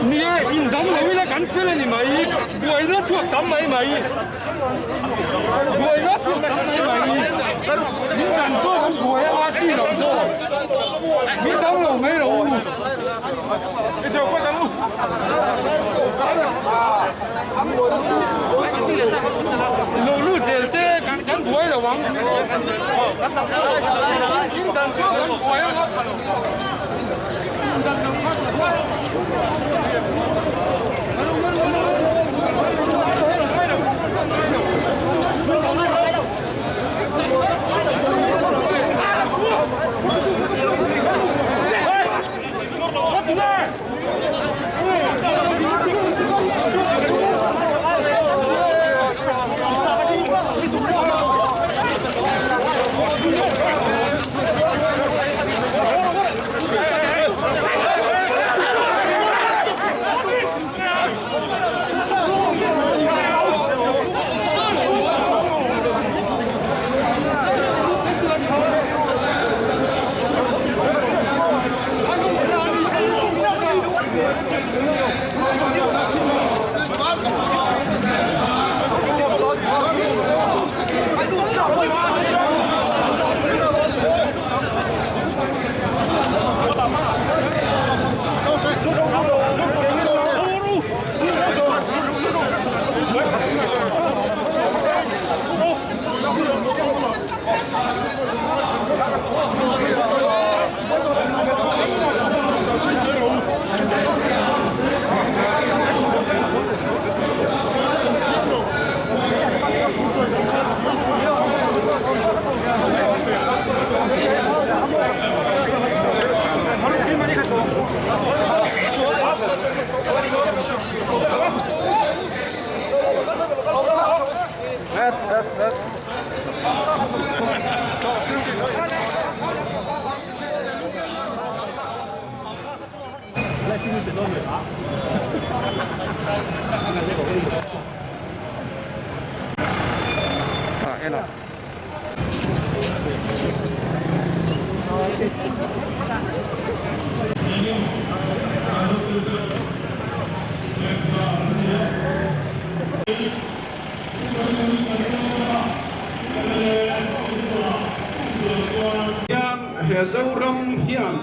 Nia indang lo ila kan fel a ni mai, buaina chhuak tam mai mai, buaina chhuak tam mai mai, min dan zawk a buai a chi lo zawk, min dang lo mai lo u. Lo lut zel se kan buai lo ang. In dan chu kan buai ang a tha lo zawk. In dan lo kha tha buai ang. Hian he Zoram hian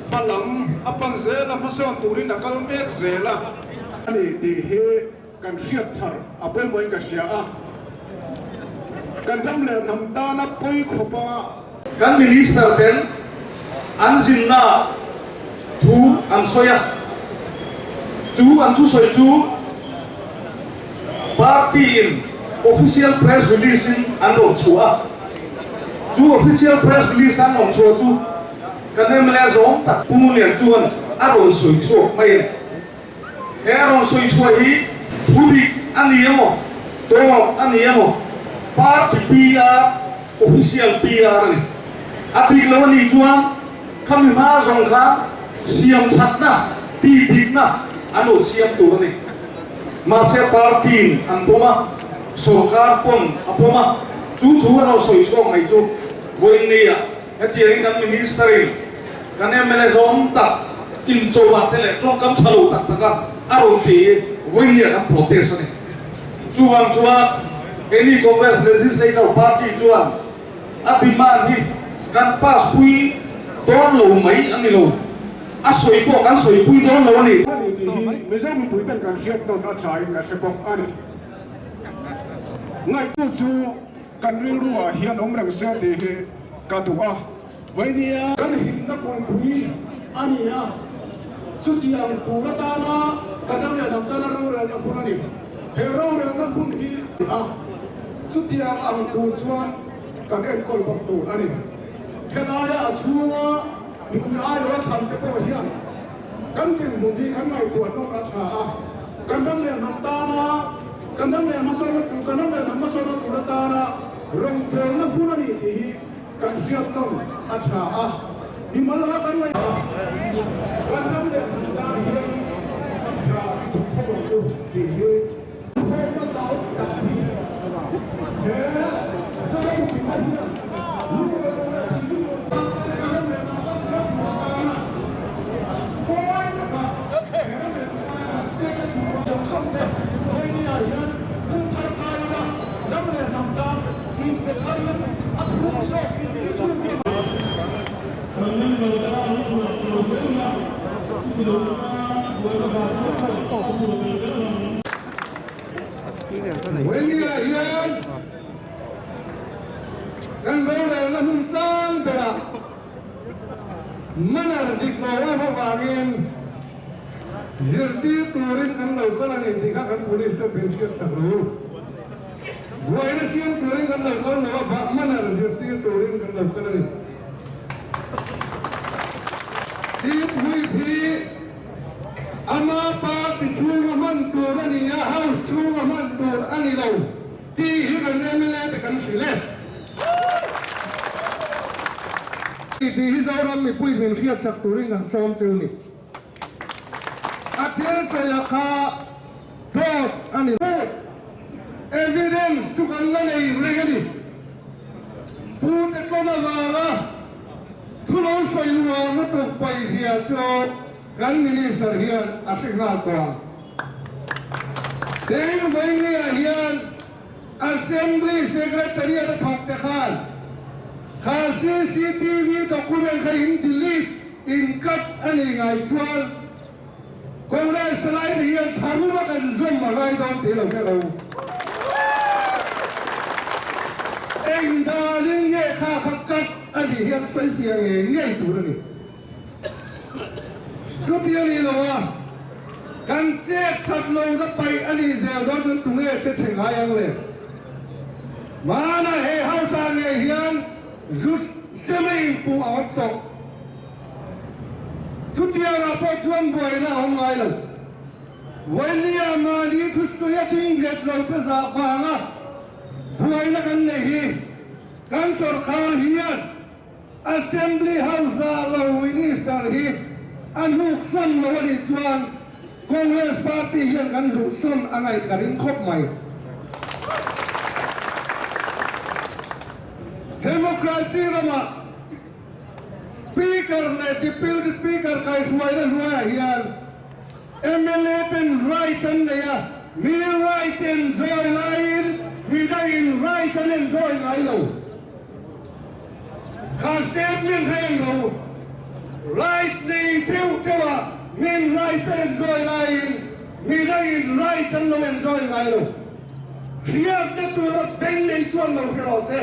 hma lam a pan zel a, hmasawn turin a kal mek zel a. A ni tih hi kan hriat thar a pawimawhin ka hria a, kan ram leh hnam tana pawi khawpa. Kan Minister ten an zinna thu an sawi a, chu an thusawi chu Party in official press release in an rawn chhuah a, chu official press release an rawn chhuah chu kan mla zawng tak Pu Lian chuan a rawn sawi chhuak mai a ni. He a rawn sawi chhuah hi thu dik a ni emaw, tawp a ni emaw, party PR, official PR a ni. A dik lo a nih chuan khami hma zawng kha siam thatna, tih dikna an lo siam tur a ni. Mahse party-in an pawm a, sorkar pawn a pawm a, chu thu an lo sawi chhuak mai chu vawiin ah hetiangin kan minister-in kan mla zawm tak inchawah te leh tawngkam tha lo tak taka a rawn ti hi vawiin ah kan protest a ni. Chuvang chuan keini Congress Legislature Party chuan a demand hi kan pass pui dawn lo mai a ni lo. A sawi pawh kan sawipui dawn lo a ni. A ni tih hi Mizo mipui ten kan hriat nawn a tha in ka hre bawk a ni. Ngaihtu chu kan rilru ah hian awm reng se tih hi ka duh a. Vainia. Kan himna kawngpui a ni a, chutiang tur atana kan ram leh hnam tana rorelna hmun a ni. He rorelna hmun hi. A, chutiang ang tur chuan kan enkawl bawk tur a ni. Helaia a chhunga. Mipui aiawh a thlan te pawh hian kan dinhmun hi kan ngaihtuah nawk a tha a, kan ram leh hnam tana, kan ram leh hmasawnna tur, kan ram leh hnam hmasawnna tur atana. Rawngbawlna hmun a ni tih hi kan hriat nawm a tha a, mimal anga kan ngaih a, kan ram leh hnam tan hian tha i chhuk phawt ang u tih hi thawhna zau tak hi he Zoram hian lu leh thinlung kan ram leh hnam tan chhiar tur atana pawi taka he ram leh hnam tana kan chetna tur zawng zawng te Vawinia hian hmun thar kai ila ram leh hnam tan inpe tharin a thuk zawkin i thuk ram Vawinia hian kan rorelna hmun sang berah Manner dik lo em avangin zirtir turin kan lo kal a ni tih kha kan police te min hriat sak lo u. Buaina siam turin kan lo kal lo a, bah manner zirtir turin kan lo kal a ni. Chief Whip hi ama party chhunga hman tur a ni a, house chhunga hman tur a ni lo tih hi kan mla te kan hrilh e. Tih hi Zoram mipui min hriatsak turin kan sawm cheu ni. A thil sawi kha dawt a ni lo. Evidence chu kan la nei reng a ni. Pu Tetlawna vanga thu lo sawi uar lutuk paihzia chu kan Minister hian a hre nghal tawh ang. Tin, Vawinia hian Assembly Secretariat a thawk te khan kha cctv document kha in delete, in cut a nih ngai chuan Congress thalai te hian tharum a kan zawm a ngai dawn tih lo hre lo. Eng danin nge kha kha cut a nih hian sawi fiah ngei ngei tur a ni. Chuti a nih lo a, kan chet that lo na paih a nih zel dawn chuan tunge che chhe ngai ang le? Hmana he house ah ngei hian zu sema inpuh a awm tawh. Chutiangah pawh chuan buaina a awm ngai lo. Vawinia mahni thusawi a ding nghet lo te zah vanga buaina kan nei hi kan sawrkhar hian Assembly House-a lo Minister hi a hnuksawn lo a nih chuan Congress Party hian kan hluhsawn a ngaih ka ring khawp mai. Democracy ramah Speaker leh Deputy Speaker kaihruaina hnuaiah hian mla ten rights an nei a, mi rights enjoy laiin mi dangin rights an enjoy ngai lo. Kha statement kha eng lo rights nei theuh theuh a min rights a enjoy laiin mi dangin rights an lo enjoy ngai lo. Hriatna tura beng nei chuan lo hre rawh se.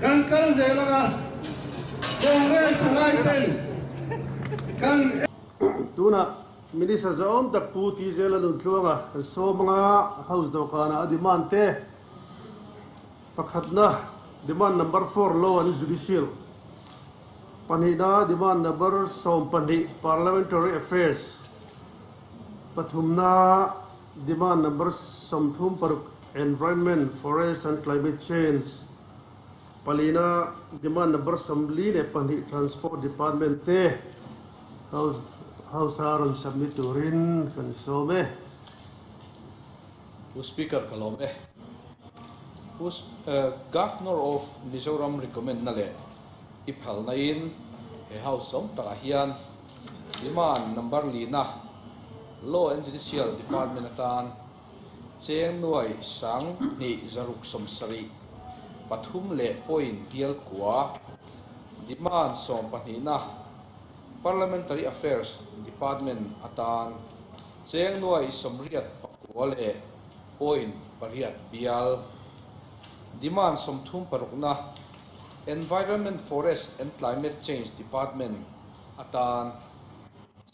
Kan kal zel anga Congress thalai ten kan. Tunah Minister zahawm tak Pu Tizela Nuntluanga kan sawm anga House dawhkanah a demand te pakhatna demand number four Law and Judicial, pahnihna demand number 12 Parliamentary Affairs, pathumna demand number 36 Environment, Forest and Climate Change, palina demand number 42 Transport Department te House House a rawn submit turin kan sawm e. Pu Speaker ka lawm e. Pu Governor of Mizoram recommend na leh i phalna in he House awm takah hian demand number lina Law and Judicial Department atan cheng nuai sang hnih zaruk 70 pathum leh point bial kua demand 12na Parliamentary Affairs Department atan cheng nuai 89 leh point pariat bial. Demand 36na Environment, Forest and Climate Change Department atan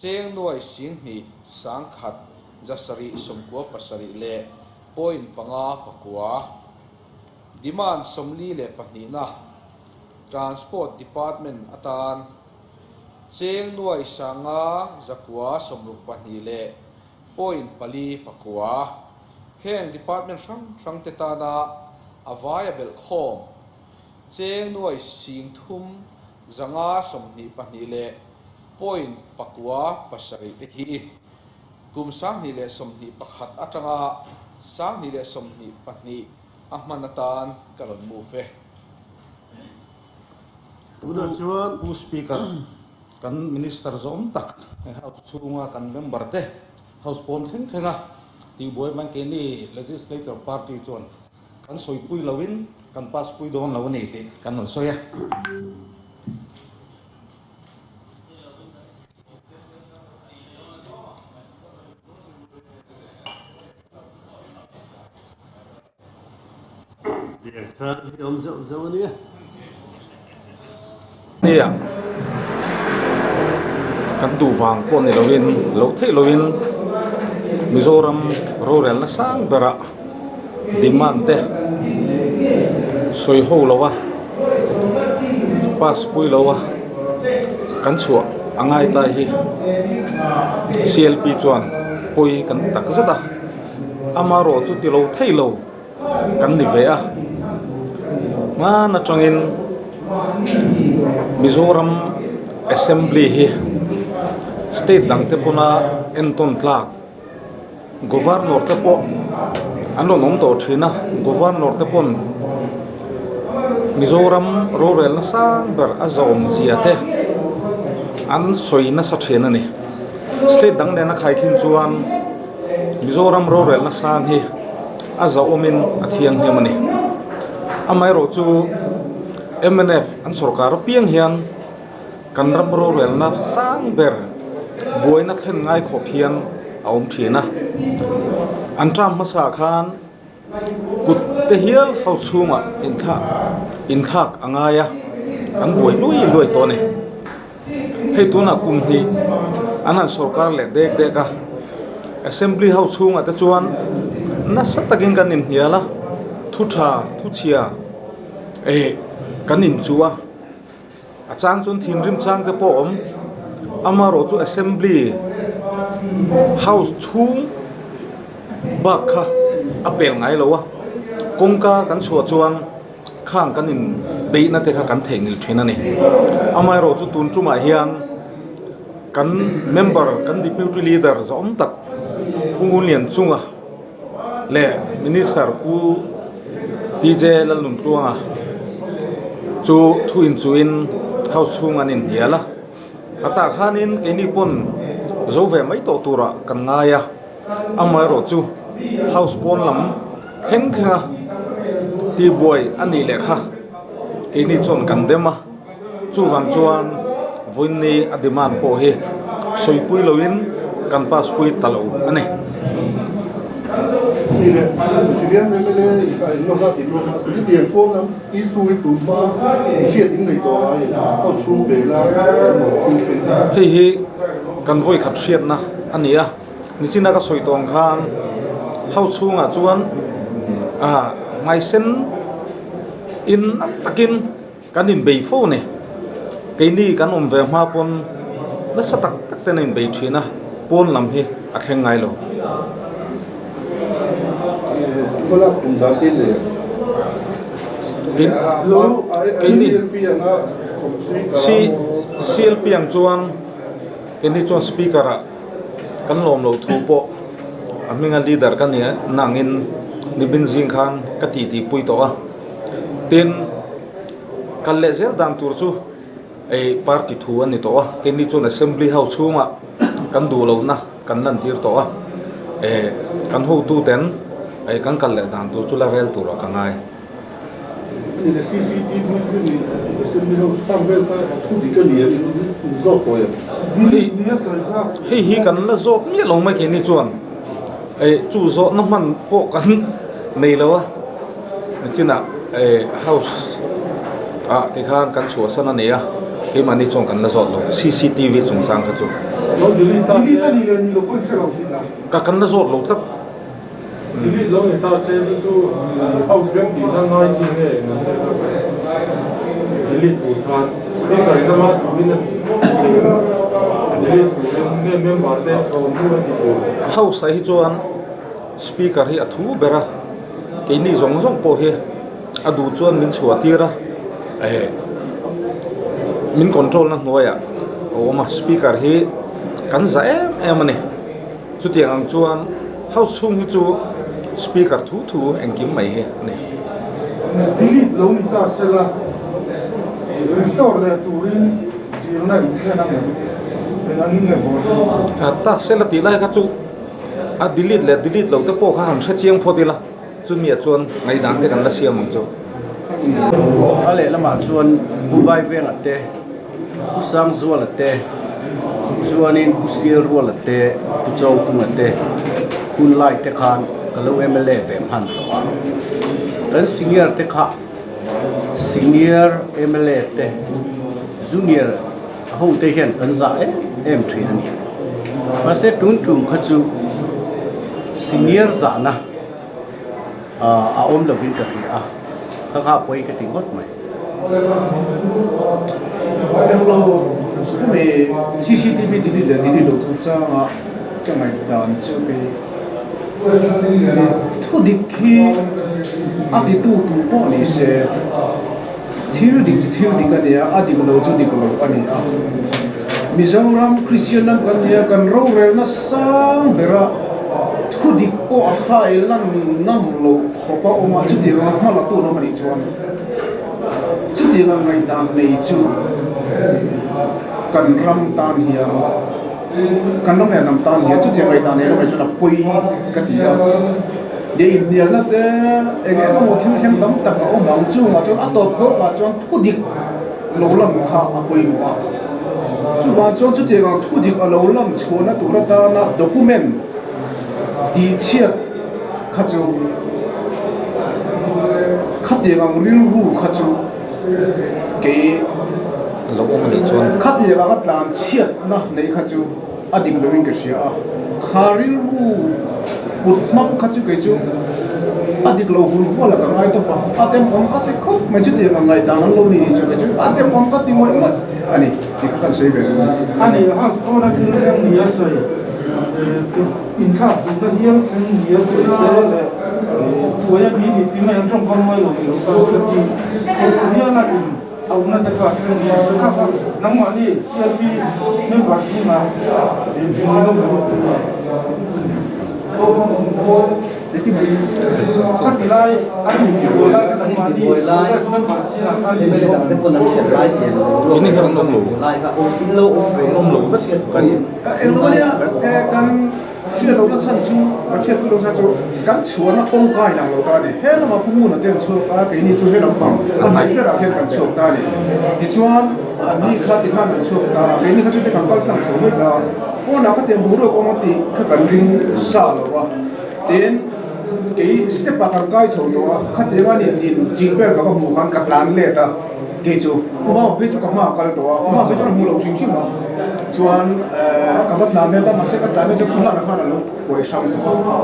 cheng nuai 10,000 197 leh point panga pakua. Demand 42na Transport Department atan cheng nuai 9,962 leh point pali pakua. Heng department hrang hrang te tana a vaia belh khawm cheng nuai 30 522 leh point 9 7 te hi kum 2021 atanga 2022 a hman atan ka rawn move e. Tunah chuan Pu Speaker, kan Minister zawm tak House chhunga kan member te House pawn thleng thlenga tihbuai vang keini Legislator Party chuan kan sawipui loin kan pass pui dawn lo a ni tih kan rawn sawi a. Nia, kan duh vang pawh ni loin, loh theih loin Mizoram rorelna sang berah demand te sawi ho lo a, pass pui lo a kan chhuah a ngai tai hi CLP chuan pawi kan ti tak zet a. Amarawh chu ti lo thei lo kan ni ve a, hman atangin Mizoram Assembly hi state dang te pawna entawn tlak Governor te pawh an rawn awm tawh thin a, Governor te pawn Mizoram rorelna sang ber a zawm zia te an sawi nasa thin a ni. State dang nena khaikhin chuan Mizoram rorelna sang hi a zahawmin a thianghlim a ni. Amaherawh chu mnf an sorkar apiang hian kan ram rorelna sang ber buaina thlen ngai khawp hian a awm thin a. An term hmasa khan Kut te hial ho chhungah inthlak a ngai a, an buai luai luai tawh a ni. Hei tunah kum hnih an han sorkar leh dek dek a, Assembly ho chhungah te chuan nasa takin kan inhnial a, thu tha thu chhia eh kan inchuh a. A chang chuan thinrim chang te pawh a awm. Amaherawh chu Assembly House chhung bak kha a pel ngai lo a, kawngka kan chhuah chuan khang kan in beihna te kha kan theihnghilh thin a ni. Amaherawh chu tun tumah hian kan member kan Deputy Leader zawm tak Pu Ngunlianchunga leh Minister Pu TJ Lalnuntluanga chu thu inchuhin House chhung an inhnial a, a tah khanin keini pawn zo ve mai tawh turah kan ngai a, amaherawh chu House pawn lam thleng thlenga tihbuai a nih leh kha keini chuan kan dem a, chuvang chuan vawiinni a demand pawh hi sawipui loin kan pass pui ta lo a ni. Hei hi kan vawikhat hriatna a ni a, nichina ka sawi tawng khan house chhungah chuan hmaisen in takin Kan inbei fo a ni. Keini kan awm ve hma pawn nasa tak tak ten a inbei thin a, pawn lam hi a thleng ngai lo. Keini CLP ang chuan keini chuan speaker ah kan lawm loh thu pawh a hminga leader ka nia nangin nibin zing khan ka titi pui tawh a. Tin, kal leh zel dan tur chu ei party thu a ni tawh a, keini chuan Assembly House chhungah kan duh lohna kan lantir tawh a, eh kan hotuten ei kan kal leh dan tur chu la rel turah ka ngai. Hei hi kan la zawt miah lo mai keini chuan ei chu zawhna hman pawh kan nei lo a. Nichinah eh house ah ti khan kan chhuahsan a ni a, keimahni chuan kan la zawt lo cctv chungchang kha chu. Ka kan la zawt lo tlat. House ah hi chuan. Speaker hi a thu ber a, keini zawng zawng pawh hi a duh chuan min chhuah tir a, eh min control na hnuaiah a awm a, speaker hi kan za em em a ni. Chutiang ang chuan house chhung hi chu speaker thu thu engkim mai hi a ni. Delete lo ni ta sela, restore leh turin zirna inthlen ang em? Eng angin nge haw chu? Ta sela tih lai kha chu a delete leh delete lo te pawh kha han hre chiang phawt ila, chumiah chuan ngaihdan te kan la siam ang chu. A lehlamah chuan Pu Vaivenga te. Pu Sangzuala te, chuanin Pu Sialruala te, Pu Chawngkunga te hunlai te khan ka lo mla ve hman tawh a. Kan senior te kha senior mla te, junior ho te hian kan zah em em thin a ni. Mahse tun tum kha chu senior zahna a awm lovin ka hria a, kha kha pawi ka ti ngawt mai. Englo hemi cctv delete leh delete loh chungchanga ka ngaihdan chu kei thu dik hi a titu tur pawh ni se thil dik chu thil dik a ni a, a dik lo chu dik lo a ni a. Mizoram Kristian lam kan ni a, kan rorelna sang bera thu dik pawh a hai lan ngam loh khawp a awm a, chutianga hma la tu an awm a nih chuan chutianga ngaihdan nei chu kan ram tan hian kan ram leh hnam tan hian chutiang ngaihdan nei lamah chuan a pawi ka ti a, leh inhnialna te eng eng emaw thil thleng tam tak a awm ang chungah chuan a tawp khawkah chuan thu dik lo lam kha a pawimawh a, chuvang chuan chutiang ang thu dik a lo lam chhuahna tur atana document tihchhiat kha chu khatiang ang rilru kha chu kei lo awm a nih chuan khatiang anga tlan chhiatna neih kha chu a dik loin ka hria a, kha rilru kut hmang kha chu kei chu a dik lo hul hual a ka ngai tawp a, a temawm ka ti khawp mai chutiang ang ngaihdan an lo ni chu kei chu a temawm ka ti ngawih ngawih a ni tih kha kan sawi ve duh a ni. A nih house pawna thil thleng ni a sawi. Inthlak duhna hial thleng ni a sawi te leh thuaia mi nih ti mai ang tawngkam mai lo ni lo ta ka ti khawp hiala in auhna te kha thleng ni a sawi kha kha nangmahni CLP member zingah in lo Kha ti lai an intibuai lai kha nangmahni member zingah khan Ini hian an awm lo an awm lo vek. Ka englo nia kan hriat lohna chhan chu kan hriat pui lohna chu kan chhuahna tawngkai lang lo ta a ni. He lamah Pu Nguna te an chhuak a, keini chu he lampang a hnaih berah hian kan chhuak ta a ni. Tichuan anni kha tikhan an chhuak ta a, keini kha chu te kan kal tlang chho mai ta a. Pawnah kha tiang boruak awm a tih kha kan ring sa lo va. Tin, kei step ah kan kai chho tawh a, khatiang a ni din ching vel ka va hmuh khan ka tlan let a. Kei chu Mao phei chu ka hma a kal tawh a, Mao phei chuan a hmu lo hrim hrim a, chuan ka va tlan let a, mahse ka tlan let chu Pu Hlana khan a lo kuai hrang tawh a,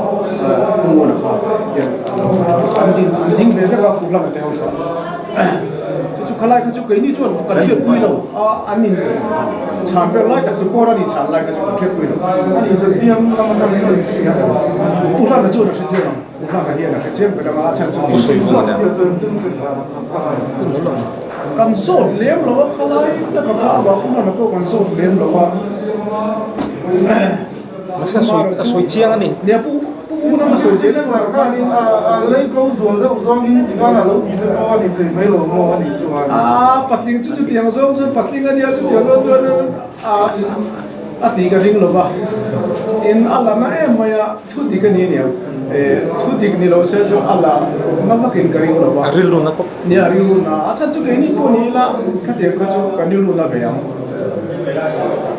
Pu Nguna kha hian an ding an ding ve vek a Pu Hlana te ho kha. Chu chu khalai kha chu keini chuan kan hriatpui lo a, an in chhan vel lai tak chu pawn an in chhan lai kha chu kan hriatpui lo. Pu Hlana chuan a hre chiang ang. Hlana hian a hre chiang ber anga a chhan chu Pu Sawi Vung a nia. Kan zawt lem lo a khalai taka kha a vah Pu Hlana pawh kan zawt lem lo a. Mahse a sawi a sawi chiang a ni. Nia Pu Pu Nguna a sawi chiang em khanin a lei ko zual deuh zawngin tikhan a lo ti te pawh a ni thei mai lo maw a nih chuan. A patling chu chutiang zawng chuan patling a nia chutiang zawng chuan a a tih ka ring lo va. Tin a la na em mai a. Thu dik a ni aniang. Thu dik ni lo se chu a la na vakin ka ring lo va. A rilru na pawh. Nia, a rilru na. A chhan chu keini pawh ni ila khatiang kha chu kan rilru na ve ang.